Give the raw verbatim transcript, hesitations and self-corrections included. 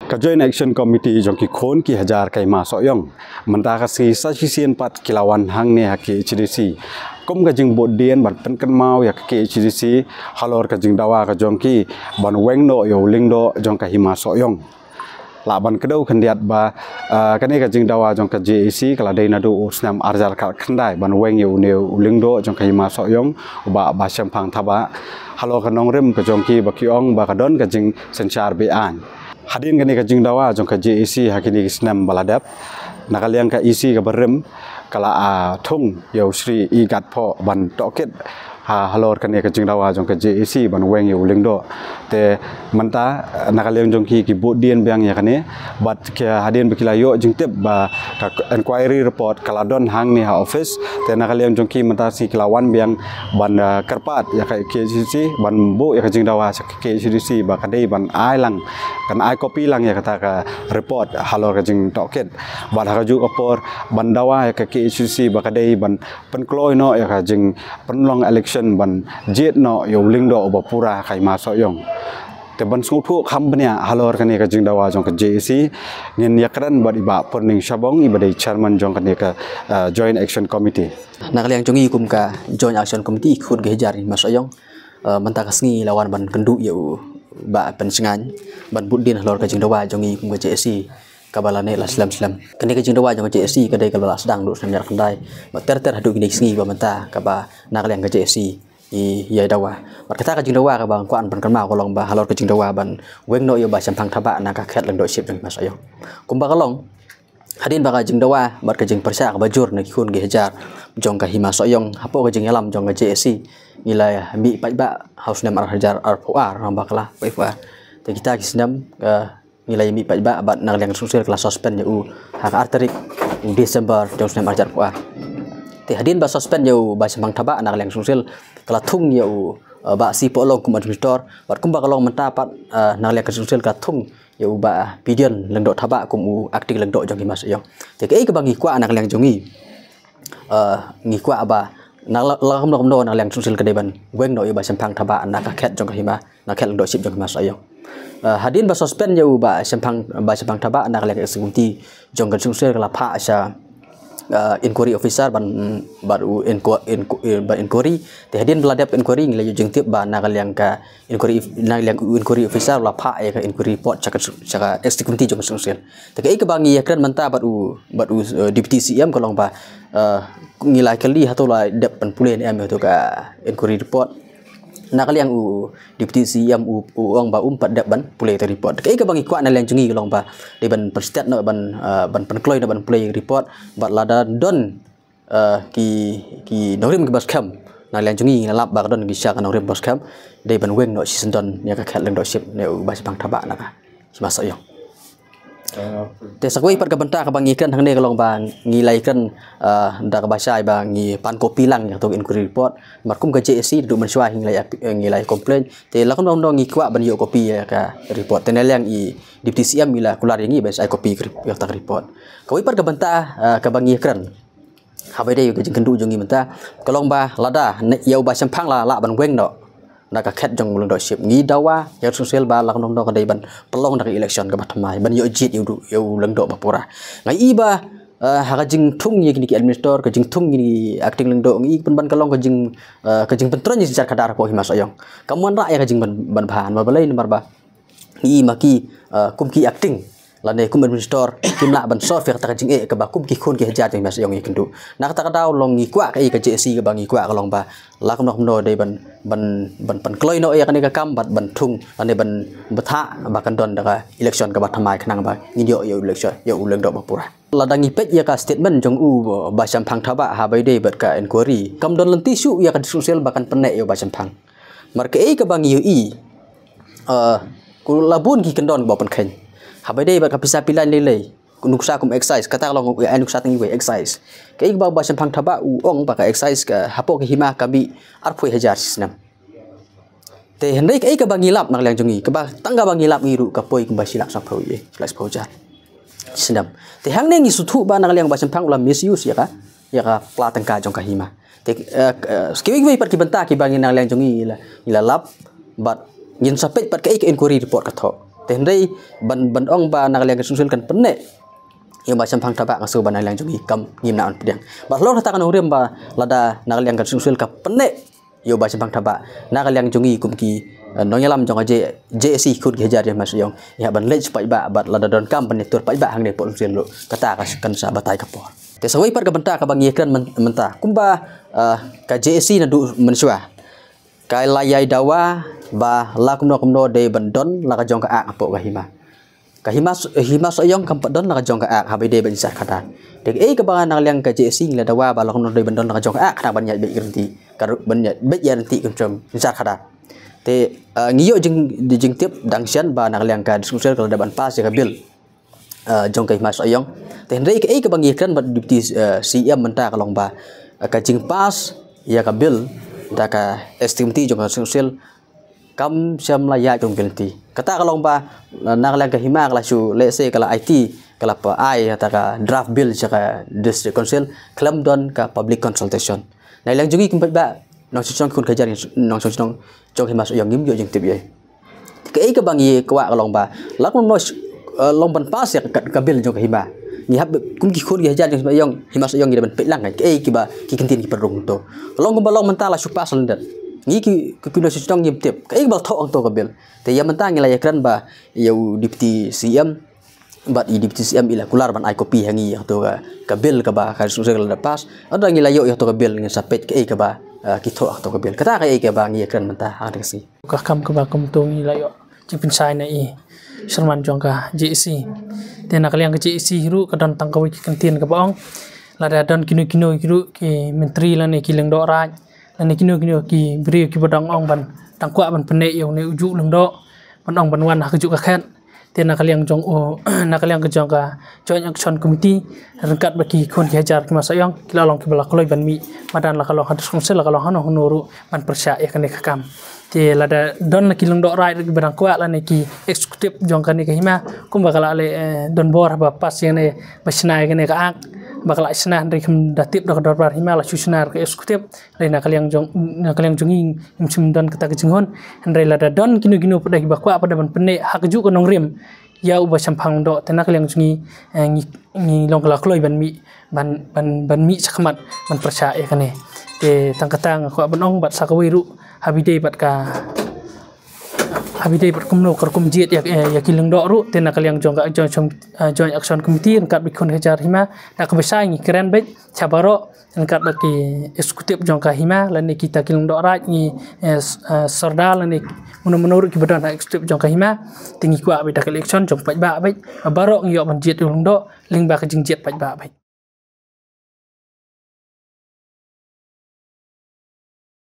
Ka Joint Action Committee jong ki khun ki hajar ka Hima Sohiong mynta ka sngi sa shisien pat ki la wan hangne ha K H A D C kum ka jingbud dien ban pynkynmaw ïa ka K H A D C halor ka jingdawa ka jong ki ban weng noh ïa u lyngdoh jong ka Hima Sohiong. Lah ban kdew khyndiat ba, ah, kane ka jingdawa jong ka J A C ka la dei naduh u snem ar hajar khatkhyndai ban weng ïa une u lyngdoh jong ka Hima Sohiong, u Bah Bashemphang Thabah, halor ka nongrim ka jong ki ba ki ong ba ka don ka jingsynshar be-aiñ. Hadien kane ka jingdawa jong ka J A C ha kine ki snem ba la dep, na ka liang ka E C ka barim ka la, ah, thung ïa u Shri E Gatphoh ban tohkit ha halor kane ka jingdawa jong ka J A C ban weng ïa u lyngdoh. Te mynta, na ka liang jong ki, ki bud dien biang ïa kane, bad ki, hadien ba ki la ïoh jingtip ba ka inquiry report ka la don hangne ha office, te na ka liang jong ki mynta sngi ki la wan biang ban, ah, kyrpad ïa ka K H A D C, ban buh ïa ka jingdawa sha ka K H A D C ba ka dei ban ai lang, kan ai copy lang ïa kata ka report halor ka jingtohkit. Bad ha kajuh ka por ban dawa ïa ka K H A D C ba ka dei ban pynkloi noh ïa ka jingpynlong election ban jied noh ïa u lyngdoh uba pura ha ka Hima Sohiong. Te ban sngewthuh kham bniah halor kane ka jingdawa jong ka J A C, ngin ïakren bad i Bah Purning Shabong, iba dei chairman jong kane ka, eh, Joint Action Committee. Na ka liang jong ngi kum ka Joint Action Committee khun ki hajar Hima Sohiong, eh, mynta ka sngi la wan ban kynduh ïa u Bah Pynshngaiñ ban bud dien halor ka jingdawa jong ngi kum ka J A C kaba la neh la slem slem. Kane ka jingdawa jong ka J A C ka dei kaba la sdang naduh snem ar hajar khyndai, bad ter ter haduh kine ki sngi ba mynta kaba na ka liang ka J A C i ïai dawa. Bad kata ka jingdawa kaba nga kwah ban pynkynmaw ka long ba halor ka jingdawa ban weng noh ïa u Bah Shemphang Thabah na ka khet lyngdoh ship jong Hima Sohiong. Kumba ka long, hadien ba ka jingdawa bad ka jingpyrshah kaba jur na ki khun ki hajar jong ka Hima Sohiong hapoh ka jingïalam jong ka J A C, ngi la mih paidbah ha u snem ar hajar arphew ar, namba ka la paidbah. Te kita ki snem, eh, ngi la ïa mih paidbah bad na ka liang ka Jingsngewsih ka la suspend ïa u ha ka ar tarik u December jong u snem ar hajar arphew ar. Te hadien ba suspend ïa u Bah Shemphang Thabah, na ka liang ka Jingsngewsih ka la thung ïa u, eh, Bah C Pohlong kum administrator, bad kumba ka long mynta pat, eh, na ka liang ka Jingsngewsih ka la thung ïa u Bah Pidion Lyngdoh Thabah kum u acting lyngdoh jong Hima Sohiong. Te kaei kaba ngi kwah na ka liang jong ngi, eh, ngi kwah ba na la, la kumno kumno na ka liang ka Jingsngewsih ka dei ban weng noh ïa u Bah Shemphang Thabah na ka khet jong ka Hima, na khet lyngdoh ship jong Hima Sohiong. Eh, hadien ba suspend ïa u Bah Shemphang, Bah Shemphang Thabah, na ka liang ka executive committee jong ka Jingsngewsih ka la phah sha, eh, inquiry officer ban, ban u inqu-, inqu-, eh, ban inquiry. Te hadien ba la dep inquiry ngi la ïoh jingtip ba na ka liang ka inquiry, na ka liang u inquiry officer la phah ïa ka inquiry report sha ka, sha ka executive committee jong ka Jingsngewsih. Te kaei kaba ngi ïakren mynta bad u, bad u, eh, Deputy C M ka long ba, eh, ngi la kylli hato la dep ban pule ne em ïa kato ka inquiry report. Na ka liang u Deputy C M u, u ong ba um pat dep ban pule ïa ka report. Kaei kaba ngi kwah na liang jong ngi ka long ba dei ban pynstet noh ban, eh, ban pynkloi noh ban pule ïa ka report. Bad lada don, eh, ki, ki nongrim kiba skhem, na liang jong ngi ngi la lap ba ka don ki sha ka nongrim ba skhem, dei ban weng noh shisyndon ïa ka khet lyngdoh ship ne u Bah Shemphang Thabah na ka Hima Sohiong. Te sa kawei pat ka bynta kaba ngi kren hangne ka long ba ngi la ïakren, eh, da kaba shai ba ngi pan copy lang ïa kato ka inquiry report. Namar kum ka J A C naduh mynshuwa hi ngi la ïa, ngi la ïa complain. Te la kumno kumno ngi kwah ban ïoh copy ïa ka report. Te na liang i Deputy C M i la kular ïa ngi ban sa ai copy ïa kata ka report. Kawei pat ka bynta, eh, kaba ngi ïakren haba ïadei ka jingkynduh jong ngi mynta ka long ba lada ne ïa u Bah Shemphang la lah ban weng noh na ka khet jong u lyngdoh ship, ngi dawa ïa ka Jingsngewsih ba la kumno kumno ka dei ban pynlong da ka election kaba thymmai ban ïoh jied ïa u, ïa u lyngdoh ba pura. Nga i ba, eh, ha ka jingthung ïa kine ki administrator, ka jingthung ïa kine ki acting lyngdoh, nga i pynban ka long ka jing, eh, ka jingpyntrong ïa ka jingshar khadar hapoh Hima Sohiong. Kam wanrah ïa ka jingban, ban bha, namar balei, namar ba ngi i ma ki, eh, kum ki acting lane kum administrator kim lah ban solve ïa kata ka jingeh kaba kum ki khun ki hajar jong Hima Sohiong ïa kynduh. Na kata ka daw long ngi kwah kaei ka J A C kaba ngi kwah ka long ba la kumno kumno dei ban, ban, ban pynkloi noh ïa kane ka kam bad ban thung lane ban bthah ba kan don da ka election kaba thymmai khnang ba ngin ïoh, ïoh election, ïoh u lyngdoh ba pura. Lada ngi peit ïa ka statement jong u Bah Shemphang Thabah haba ïadei bad ka inquiry, kam don lynti shuh ïa ka Jingsngewsih ba kan pynneh ïa u Bah Shemphang. Namar kaei kaba ngi ïohi, eh, ka la bun ki kyndon ba pynkheiñ. Haba ïadei bad ka pisa pilliang lei lei, nuksa kum excise, kata ka long u ai nuksa tang iwei, excise. Kaei kaba u Bah Shemphang Thabah u ong ba ka excise ka hapoh ka hima ka mih arphew hajar shi snem. Te hynrei kaei kaba ngi lap na ka liang jong ngi, kaba tang kaba ngi lap ngi ruh ka poi kumba shi lak sanphew, eh, shi lak sanphew hajar shi snem. Te hangne ngi sngewthuh ba na ka liang u Bah Shemphang u la misuse ïa ka, ïa ka pla tyngka jong ka hima. Te, eh, eh, kiwei kiwei pat ki bynta kiba ngi na ka liang jong ngi la, ngi la lap, bad ngin sa peit pat kaei ka inquiry report ka thoh. Te hynrei ban, ban ong ba na ka liang ka District Council kan pynneh ïa u Bah Shemphang Thabah, nga sngew ba na ka liang jong ngi kam, ngim nang pdiang. Bad halor kata ka nongrim ba lada na ka liang ka District Council ka pynneh ïa u Bah Shemphang Thabah, na ka liang jong ngi kum ki, eh, nongïalam jong ka J-, JAC khun ki hajar jong Hima Sohiong, ïa ban leit paidbah bad lada donkam ban ïatur paidbah hangne hapoh Council ruh, kata ka kan sa batai ka por. Te sa kawei pat ka bynta kaba ngi ïakren myn-, mynta kumba, eh, ka JAC naduh mynshuwa ka la ïai dawa ba la kumno kumno dei ban don la ka jong ka ak hapoh ka hima. Ka Hima S-, Hima Sohiong kam pat don la ka jong ka ak haba ïadei bad ngi sar khadar. Te kaei kaba na ka liang ka JAC ngi la dawa ba la kumno dei ban don la ka jong ka ak, khnang ban ïaid beit ïa ka rynti, ka ru-, ban ïaid beit ïa ka rynti kum jong ngi sar khadar. Te, eh, ngi ïoh jing, jingtip dang shen ba na ka liang ka District Council ka la dep ban pass ïa ka bill, eh, jong ka Hima Sohiong. Te hynrei kaei kaba ngi ïakren bad Deputy, eh, CEM mynta ka long ba, eh, ka jingpass ïa ka bill da ka Executive Committee jong ka District Council kam shym la ïaid kum ki lynti. Kata ka long ba, eh, na ka liang ka hima ka la shu, let's say, ka la aiti, ka la pa ai ïa kata ka draft bill sha ka District Council khlem don ka public consultation. Na ka liang jong ngi kum paidbah, nongshong shnong khun ki hajar, nongshong shnong jong Hima Sohiong ngim ïoh jingtip ïa. Kaei kaba ngi kwah ka long ba la kumno, eh, long ban pass ïa ka, ka bill jong ka hima. Ngi hap kum ki khun ki hajar jong Hima Sohiong, Hima Sohiong ngi dei ban peit lang kaei kiba ki kyntien ki pynrung to. Ka long kumba long mynta la shu pass lyndet. Ngi ki, ki, ki nongshong shnong ngim tip kaei kaba la thoh hangto ka bill. Te ïa mynta ngi la ïakren ba ïa u Deputy CEM bad i Deputy CEM i la kular ban ai copy ha ngi ïa kato ka, ka bill kaba ka District Council ka la pass. Haba ngi la ïoh ïa kato ka bill ngin sa peit kaei kaba, eh, ki thoh ha kato ka bill. Kata kaei kaba ngi ïakren mynta ha kane ka sngi. Ka kam kaba kumto ngi la ïoh jingpynshai na i chairman jong ka JAC. Te na ka liang ka JAC ruh ka don tang kawei ka kyntien kaba ong lada don kino kino ki ruh ki myntri lane ki lyngdoh raid lane kino kino ki briew kiba dang ong ban, dang kwah ban pynneh ïa une ujuh lyngdoh ban ong ban wan ha kajuh ka khet. Te na ka liang jong u, na ka liang ka jong ka Joint Action Committee ryngkat bad ki khun ki hajar ki Hima Sohiong ki la long kiba la kloi ban mih madan, la ka long ha District Council, la ka long hano hano ruh ban pyrshah ïa kane ka kam. Te lada don la ki lyngdoh raid ruh kiba dang kwah lane ki executive jong kane ka hima, kumba ka la leh, eh, don bor haba pass ïa kane, ba shna ïa kane ka ak, ba ka la shna hynrei kam da tip da ka dorbar hima, la shu shna ka executive. Hynrei na ka liang jong, na ka liang jong ngi ngim shym don kata ka jinghun. Hynrei lada don kino kino pat kiba kwah pat ban pynneh ha kajuh ka nongrim ïa u Bah Shemphang Thabah, te na ka liang jong ngi, eh, ngi, ngi long ka la kloi ban mih, ban, ban, ban mih shakhmat ban pyrshah ïa kane. Te tang kata nga kwah ban ong bad sa kawei ruh haba ïadei bad ka, haba ïadei bad kumno ka rukom jied ïa, ïa, ïa ki lyngdoh ruh, te na ka liang jong ka Joint, eh, Joint Action Committee ryngkat bad ki khun ki hajar hima, da kaba shai ngi kren beit sha baroh ryngkat bad ki executive jong ka hima lane kita ki lyngdoh raid, ngi, eh, s-, eh, sordar lane mano mano ruh kiba don ha executive jong ka hima. Te ngi kwah beit da ka election jong paidbah beit, baroh ngi ïoh ban jied ïa u lyngdoh lyngba ka jingjied paidbah beit.